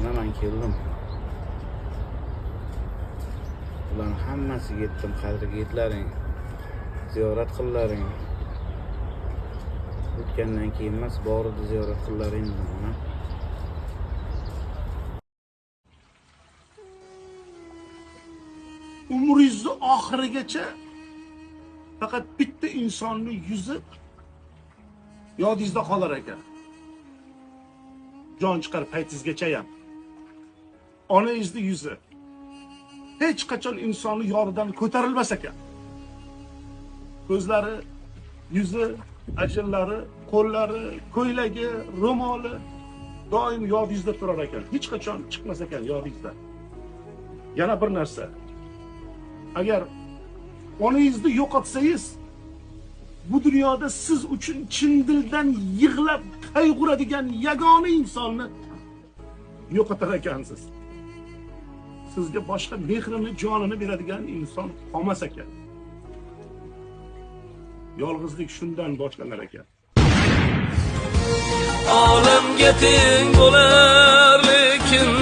Mana man keldim. Bularni hammasiga yetdim, qadriga yetlaring. Ziyorat qillaring. O'tgandan keyin emas, borida ziyorat qillaring dedim, ona. Umringizni oxirigacha faqat bitta insonni yuzi yodingizda qolar ekan. Jon chiqar paytingizgacha ham. Onangizni yuzi hech qachon insonni yodidan ko'tarilmas ekan. Ko'zlari, yuzi, ajinlari, qo'llari, ko'ylagi, ro'moli doim yodingizda turar ekan. Hech qachon chiqmas ekan yodingizdan. Yana bir narsa. Agar onangizni yo'qotsangiz, bu dunyoda siz uchun chin dildan yig'lab qayg'uradigan yagona insonni yo'qotar ekansiz. Sizga boshqa mehrini, jonini beradigan inson qolmas ekan. Yolg'izlik shundan boshlanar ekan. Olamga teng bo'lar lekin,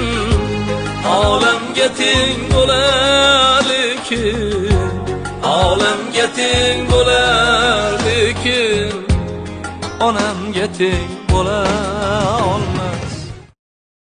olamga teng bo'lar lekin, olamga teng bo'lar lekin, onamga teng bo'la olmas.